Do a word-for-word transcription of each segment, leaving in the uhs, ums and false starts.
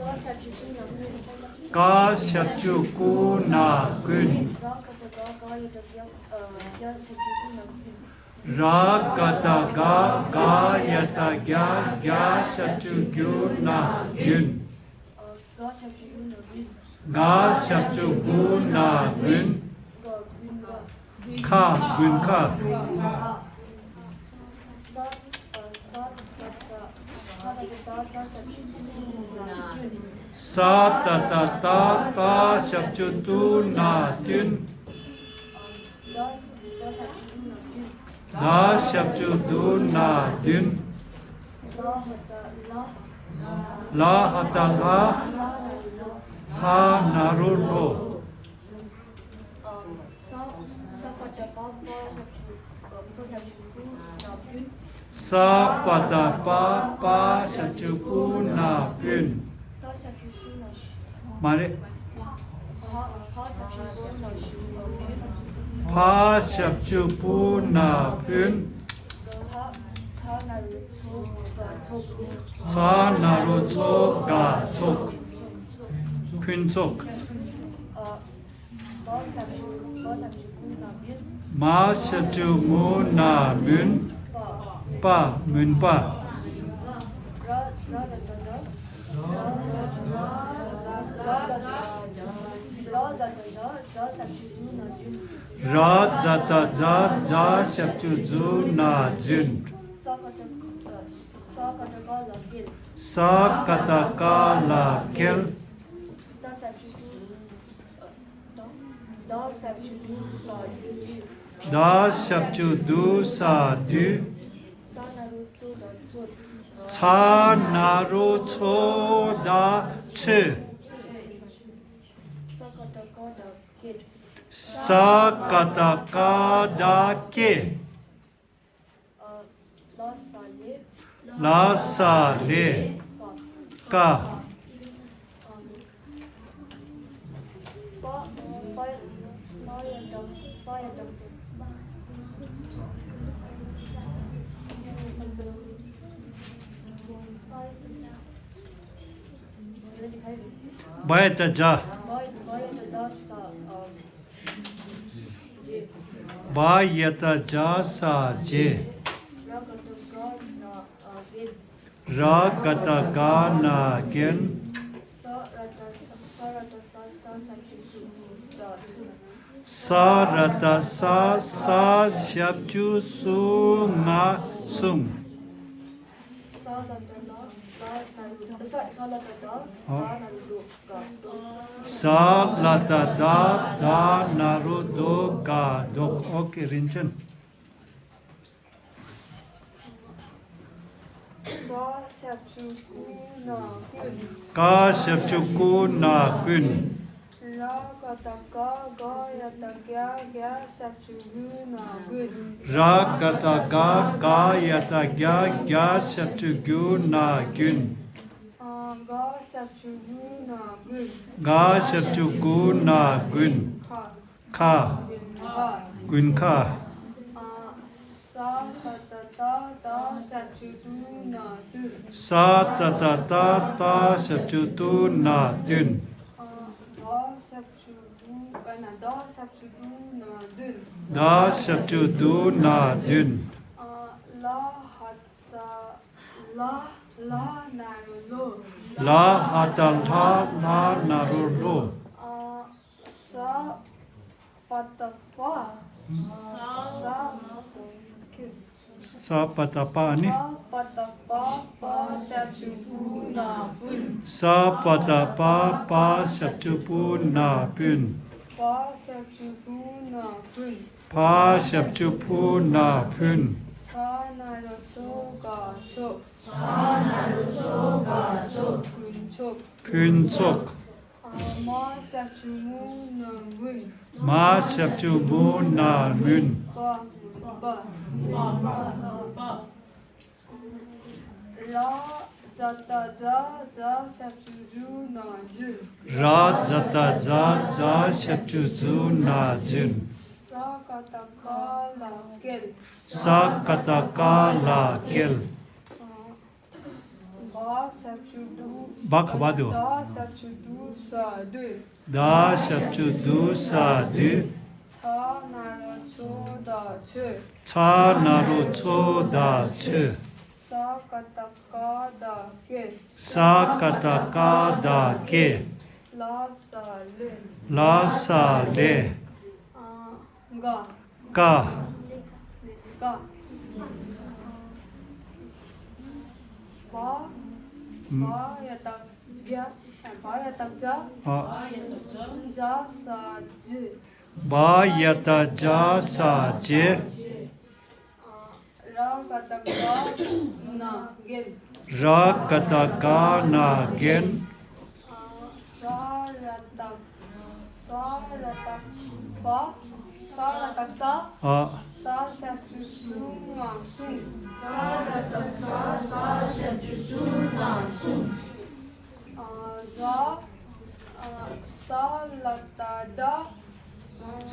ག་ཞབས་ཀྱུ་གུ་ན་ཀུན། ར་ག་བཏགས་ག་ག་ཡ་བཏགས་ག་ག་ཡ་བཏགས་ག་ཡ་ཞབས་ཀྱུ་གུ་ན་ཀུན། ར་ག་བཏགས་ག་ག་ཡ་བཏགས་ག་ག་ཞབས་ཀྱུ་གུ་ན་ཀུན། ག་ཞབས་ཀྱུ་གུ་ན་ཀུན། ག་ཞབས་ཀྱུ་གུ་ན་ཀུན། ག་ཀུན་ག་ཁ་དགུན་ཁ། ས་ས་ད་ད་ད་ས་ད་ད་ད་ད་ཞབས་ཀྱུ་གུ་ན་ཀུན། ས་ད་ད་ད་ད་ཞབས་ཀྱུ་དུ་ན་ཀུན། ད་ད་ཞབས་ཀྱུ་དུ་ན་ཀུན། ད་ཞབས་ཀྱུ་དུ་ན་ཀུན། ལ་ཧ་ད་ལ། ལ་ཧ་ད་ལ། ལ་ན་རོ་ལོ། ལྷ་ན་རོ་ལྷོ། ས་ས་པ་ད་པ་པ་ཞབས་ཀྱུ་པ་ཞབས་ཀྱུ་གུ་ན་ཀུན། ས་པ་ད་པ་པ་ཞབས་ཀྱུ་གུ་ན་ཀུན། ས་ཞབས་ཀྱུ་སུ་ན་ཞུ། མ་རེད། ཕ་ཕ་ཞབས་ཀྱུ་སུ་ན་ཞུ། ཕ་ཞབས་ཀྱུ་པུ་ན་ཕུན། ཚ་ཚ་ན་རོ་ཚོ་ག་ཚོགས། ཚ་ན་རོ་ཚོ་ག་ཚོགས། ཕུན་ཚོགས། མ་ཞབས་ཀྱུ་མ་ཞབས་ཀྱུ་མུ་ན་མུན། མ་ཞབས་ཀྱུ་མུ་ན་མུན། པ་མུན་པ། ར་ར་ད་ད་ད། ར་ད་ད་ད། ར་ད་ད་ད་ད་ཞབས་ཀྱུ་ཛུ་ན་ཛུན། ར་ཛ་ད་ཛ་ཛ་ཞབས་ཀྱུ་ཛུ་ན་ཛུན། ས་ཀ་ཏ་ས་ཀ་ཏ་ཀ་ལ་ཀེལ། ས་ཀ་ཏ་ཀ་ལ་ཀེལ། ད་ཞབས་ཀྱུ་ཛུ། ད་ཞབས་ཀྱུ་དུ་ས་དུ། ད་ཞབས་ཀྱུ་དུ་ས་དུ། ཚ་ན་རོ་ཚོ་ད་ཚོད། ཚ་ན་རོ་ཚོ་ད་ཚོད། ས་ཀ་ཏ་ཀ་ད་ཀེད། ས་ཀ་ཏ་ཀ་ད་ཀེད། ལ་ས་ལེ། ལ་ས་ལེ། ཀ། ཀ། པ་པ་པ་ཡ་ད་པ་ཡ་ད། བ་ཡ་ད་ཇ། བ་ཡ་ད་ཇ་ས། བ་ཡ་ད་ཇ་ས་ཇེ། ར་ག་ཏ་ག་ན་གེན། ས་ར་ཏ་ས་ས་ཞབས་ཀྱུ་སུ་ང་སུང་། ས་ལ་ཏ་ལ་ད་ན་རོ་ས་ས་ལ་ཏ་ད་ད་ན་རོ་དོ་ག་དོ། ས་ལ་ཏ་ད་ད་ན་རོ་དོ་ག་དོ། ཨོ་ཀེ། རིན་ཆེན། ག་ཞབས་ཀྱུ་གུ་ན་ཀུན། ག་ཞབས་ཀྱུ་གུ་ན་ཀུན། ར་ག་ཏ་ག་ག་ཡ་ཏ་ག་ག་ཞབས་ཀྱུ་གུ་ན་གུན། ར་ག་ཏ་ག་ག་ཡ་ཏ་ག་ག་ཞབས་ཀྱུ་གུ་ན་གུན། ག་ཞབས་ཀྱུ་གུ་ན་གུན། ག་ཞབས་ཀྱུ་གུ་ན་གུན། ཁ། ཁ། གུན་ཁ། ས་ཏ་ཏ་ད་ད་ཞབས་ཀྱུ་དུ་ན་དུན། ས་ཏ་ཏ་ད་ད་ཞབས་ཀྱུ་དུ་ན་དུན། ད་ཞབས་ཀྱུ་དུ་ཨ་ན་ད་ཞབས་ཀྱུ་དུ་ན་དུན། ད་ཞབས་ཀྱུ་དུ་ན་དུན། ལ་ཧ་ཏ་ལ་ལ་ན་རོ་ལོ། ལ་ཧ་ཏ་ལ་ལ་ན་རོ་ལོ། ས་པ་ཏ་པ། ས་ས་པ་ཏ་པ་ནི། ས་པ་ཏ་པ་པ་ཞབས་ཀྱུ་པུ་ན་པུན། ས་པ་ཏ་པ་པ་ཞབས་ཀྱུ་པུ་ན་པུན། པ་ཞབས་ཀྱུ་པུ་ན་པུན། པ་ཞབས་ཀྱུ་པུ་ན་པུན། ཚ་ན་རོ་ཚོ་ག་ཚོགས། ཚ་ན་རོ་ཚོ་ག་ཚོགས། ཕུན་ཚོགས། ཕུན་ཚོགས། མ་ཞབས་ཀྱུ་མུ་ན་མུན། མ་ཞབས་ཀྱུ་མུ་ན་མུན། པ་པ། ར་ཛ་ཏ་ཛ་ཛ་ཞབས་ཀྱུ་ཛུ་ན་ཛུན། ར་ཛ་ཏ་ཛ་ཛ་ཞབས་ཀྱུ་ཛུ་ན་ཛུན། ས་ཀ་ཏ་ཀ་ལ་ཀེལ། ས་ཀ་ཏ་ཀ་ལ་ཀེལ། བ་ བ་ཞབས་ཀྱུ་བདུ། བ་ག་བ་འདུག་ད་ཞབས་ཀྱུ་བདུ་ས་བདུད། ད་ཞབས་ཀྱུ་བདུ་ས་བདུད། ཚ་ན་རོ་ཚོ་ད་ཚོད། ཚ་ན་རོ་ཚོ་ད་ཚོད། ས་ཀ་བཏགས་སྐ་ད་སྐད། ས་ཀ་བཏགས་སྐ་ད་སྐད། ལ་ས་ལེ། ལ་ས་ལེ། ཨ། ག་ག་ག་བ། བ་ཡ་བཏགས་བྱ། བ་ཡ་བཏགས་བྱ། ཨ། བྱ་ས་བྱི། བ་ཡ་བཏགས་བྱ་ས་བྱི། ར་ག་བཏགས་རྒ་ན་རྒན། ར་ག་བཏགས་རྒ་ན་རྒན། ས་ར་བཏགས་ས་ར་བཏགས་ས། ས་ར་བཏགས་ས། ཨ། ས་ཞབས་ཀྱུ་སུ་ང་སུན། ས་ར་བཏགས་ས། ས་ཞབས་ཀྱུ་སུ་ང་སུན། ཨ། ཟ། ཨ། ས་ལ་བཏགས་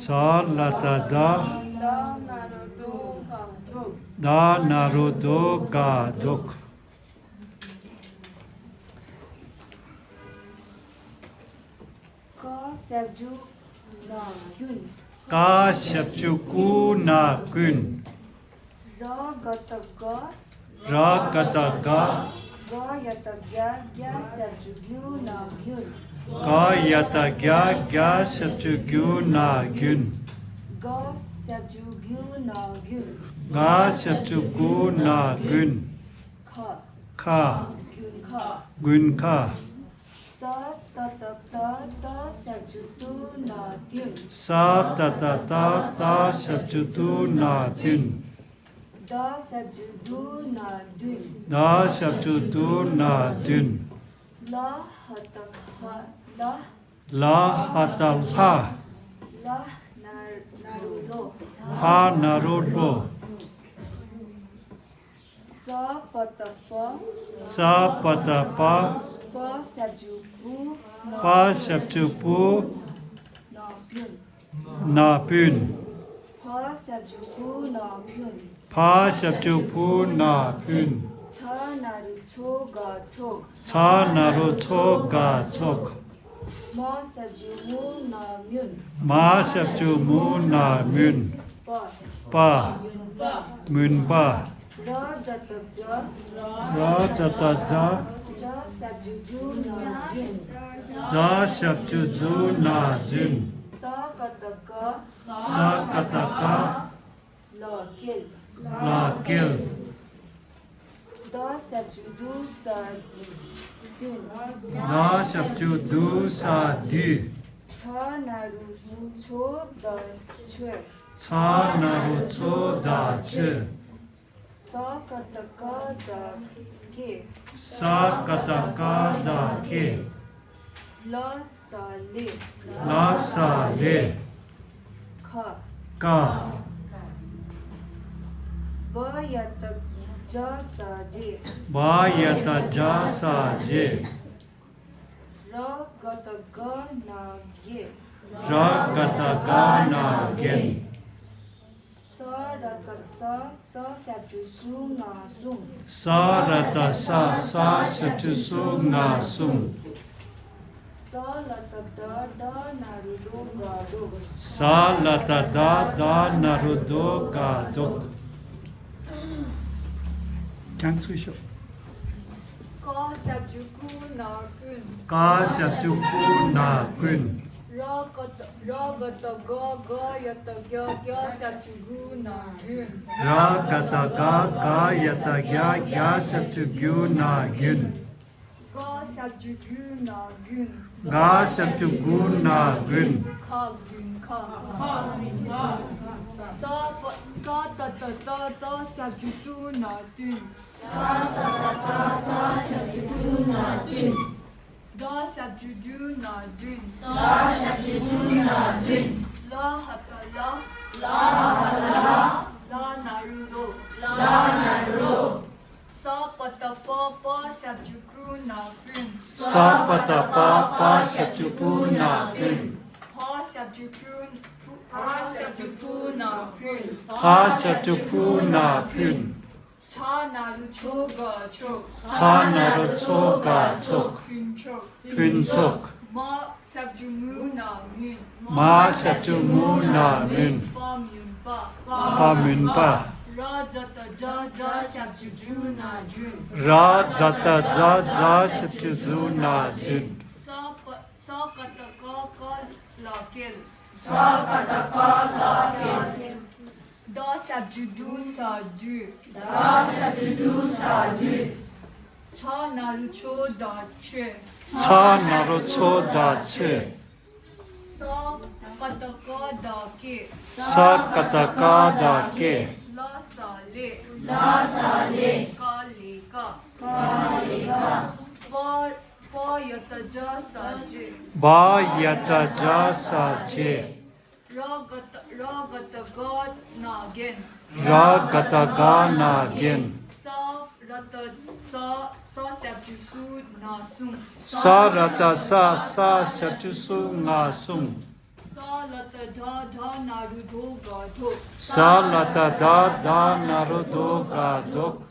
སྒྲ། ས་ལ་བཏགས་སྒྲ། སྒྲ་ན་རོ་སྒྲོ་ག་སྒྲོག་སྒྲ་ན་རོ་སྒྲོ་ག་སྒྲོག་ཀ་ཞབས་ཀྱུ་ན་ཀུན། ཀ་ཞབས་ཀྱུ་ཀུ་ན་ཀུན། ར་ག་བཏགས་རྒ། ར་ག་བཏགས་རྒ། ག་ཡ་བཏགས་གྱ། གྱ་ཞབས་ཀྱུ་གྱུ་ན་གྱུན། ག་ཡ་བཏགས་གྱ། གྱ་ཞབས་ཀྱུ་གྱུ་ན་གྱུན། ག་ཞབས་ཀྱུ་གྱུ་ན་གྱུན། ག་ཞབས་ཀྱུ་གྱུ་ན་གྱུན། ཁ། ཁ། གྱུན་ཁ། གྱུན་ཁ། ས་ཏ་བཏགས་སྟ། སྟ་ཞབས་ཀྱུ་སྟུ་ན་སྟུན། ས་ཏ་བཏགས་སྟ། སྟ་ཞབས་ཀྱུ་སྟུ་ན་སྟུན། ད་ཞབས་ཀྱུ་དུ་ན་དུན། ད་ཞབས་ཀྱུ་དུ་ན་དུན། ལ་ཧ་བཏགས་ལྷ། ལ། ལ་ཧ་བཏགས་ལྷ། ལྷ་ན་ན་རོ་ལྷོ། ལྷ་ན་རོ་ལྷོ། ས་པ་བཏགས་སྤ། ས་པ་བཏགས་སྤ། སྤ་ཞབས་ཀྱུ་སྤུ། སྤ་ཞབས་ཀྱུ་སྤུ། ན་སྤུན། ན་སྤུན། ཕ་ཞབས་ཀྱུ་ཕུ་ན་ཕུན། ཕ་ཞབས་ཀྱུ་ཕུ་ན་ཕུན། ཚ་ན་རོ་ཚོ་ག་ཚོགས། ཚ་ན་རོ་ཚོ་ག་ཚོགས། མ་ཞབས་ཀྱུ་མུ་ན་མུན། མ་ཞབས་ཀྱུ་མུ་ན་མུན། པ། པ། མུན་པ། མུན་པ། ར་ཇ་བཏགས་རྗ། ར་ཇ་བཏགས་རྗ། ཇ་ཞབས་ཀྱུ་ཇུ་ན་ཇུན། ཇ་ཞབས་ཀྱུ་ཇུ་ན་ཇུན། ས་ཀ་བཏགས་སྐ། ས་ཀ་བཏགས་སྐ། ལ་སྐལ། ལ་སྐལ། ད་ཞབས་ཀྱུ་དུ་ས་དུན། ད་ཞབས་ཀྱུ་དུ་ས་དུས། ཚ་ན་རོ་ཚོ་ད་ཚོད། ཚ་ན་རོ་ཚོ་ད་ཚོད། ས་ཀ་བཏགས་སྐ་ད་སྐེ། ས་ཀ་བཏགས་སྐ་ད་སྐེ། ལ་ས་ལེ། ལ་ས་ལེ། ཁ། ཀ། བ་ཡ་བཏགས་བྱ་ས་བྱེ། བ་ཡ་བཏགས་བྱ་ས་བྱེ། ར་ག་བཏགས་རྒ་ན་རྒྱལ། ར་ག་བཏགས་རྒ་ན་རྒྱལ། ས་ར་བཏགས་སྲ། སྲ་ཞབས་ཀྱུ་སྲུ་ང་སྲུང་། ས་ར་བཏགས་སྲ། སྲ་ཞབས་ཀྱུ་སྲུ་ང་སྲུང་། ས་ལ་བཏགས་སྲ། སྲ་ན་རོ་སྲོ་ག་སྲོག། སྲ་ལ་བཏགས་སྲ། སྲ་ན་རོ་སྲོ་ག་སྲོག། ཁྱེད་ཚུར་ཤོག་ཀ་ཞབས་ཀྱུ་ཀུ་ན་ཀུན། ཀ་ཞབས་ཀྱུ་ཀུ་ན་ཀུན། ར་ག་བཏགས་ར་ག་བཏགས་རྒ། རྒ་ཡ་བཏགས་རྒྱ། རྒྱ་ཞབས་ཀྱུ་རྒྱུ་ན་རྒྱུན། ར་ག་བཏགས་རྒ། རྒ་ཡ་བཏགས་རྒྱ། རྒྱ་ཞབས་ཀྱུ་རྒྱུ་ན་རྒྱུན། ག་ཞབས་ཀྱུ་གུ་ན་གུན། ག་ཞབས་ཀྱུ་གུ་ན་གུན། ཁ་གུན་ཁ། ས་པ་ས་ཏ་བཏགས་སྟ། སྟ་ཞབས་ཀྱུ་སྟུ་ན་སྟུན། ས་ཏ་བཏགས་སྟ། སྟ་ཞབས་ཀྱུ་སྟུ་ན་སྟུན། ད་ཞབས་ཀྱུ་དུ་ན་དུན། ད་ཞབས་ཀྱུ་དུ་ན་དུན། ལ་ཧ་བཏགས་ལྷ། ལ་ཧ་བཏགས་ལྷ། ལ་ན་རོ་ལྷོ། ལ་ན་རོ་ལྷོ། ས་པ་བཏགས་སྤ། སྤ་ཞབས་ཀྱུ་སྤུ་ན་སྤུན། ས་པ་བཏགས་སྤ། སྤ་ཞབས་ཀྱུ་སྤུ་ན་སྤུན། ཕ་ཞབས་ཀྱུ་ཕུ། ཕུ་ཕ་ཞབས་ཀྱུ་ཕུ་ན་ཕུན། ཕ་ཞབས་ཀྱུ་ཕུ་ན་ཕུན། ཚ་ན་རོ་ཚོ་ག་ཚོགས། ཚ་ན་རོ་ཚོ་ག་ཚོགས། ཕུན་ཚོགས། ཕུན་ཚོགས། མ་ཞབས་ཀྱུ་མུ་ན་མུན། མ་ཞབས་ཀྱུ་མུ་ན་མུན། པ་མུན་པ། པ་མུན་པ། ར་ཛ་ཏ་ཛ་ཛ་ཞབས་ཀྱུ་ཛུ་ན་ཛུན། ར་ཛ་ཏ་ཛ་ཛ་ཞབས་ཀྱུ་ཛུ་ན་ཛུན། ས་པ་ས་ཀ་ཏ་ཀ་ཀ་ལ་ཀེལ། ས་ཀ་ཏ་ཀ་ལ་ཀེལ། ད་ཞབས་ཀྱུ་དུ་ས་དུས། ད་ཞབས་ཀྱུ་དུ་ས་དུས། ཚ་ན་རོ་ཚོ་ད་ཚོས། ཚ་ན་རོ་ཚོ་ད་ཚོས། ས་ཀ་ཏ་ཀ་ད་ཀེ། ས་ཀ་ཏ་ཀ་ད་ཀེ། ལ་ས་ལེ། ལ་ས་ལེ། ཀ་ལེ་ཀ། ཀ་ལེ་ཀ། པ་པ་ཡ་ཏ་ཇ་ས་ཇེ། བ་ཡ་ཏ་ཇ་ས་ཇེ། ར་ག་ཏ་ར་ག་ཏ་ག་ན་རྒན། ར་ག་ཏ་ག་ན་རྒན། ས་ར་ཏ་ས་ས་ཞབས་ཀྱུ་སུ་ན་སུང་། ས་ར་ཏ་ས་ས་ཞབས་ཀྱུ་སུ་ང་སུང་། ས་ལ་ཏ་ད་ད་ན་རོ་དོ་ག་དོག། ས་ལ་ཏ་ད་ད་ན་རོ་དོ་ག་དོག།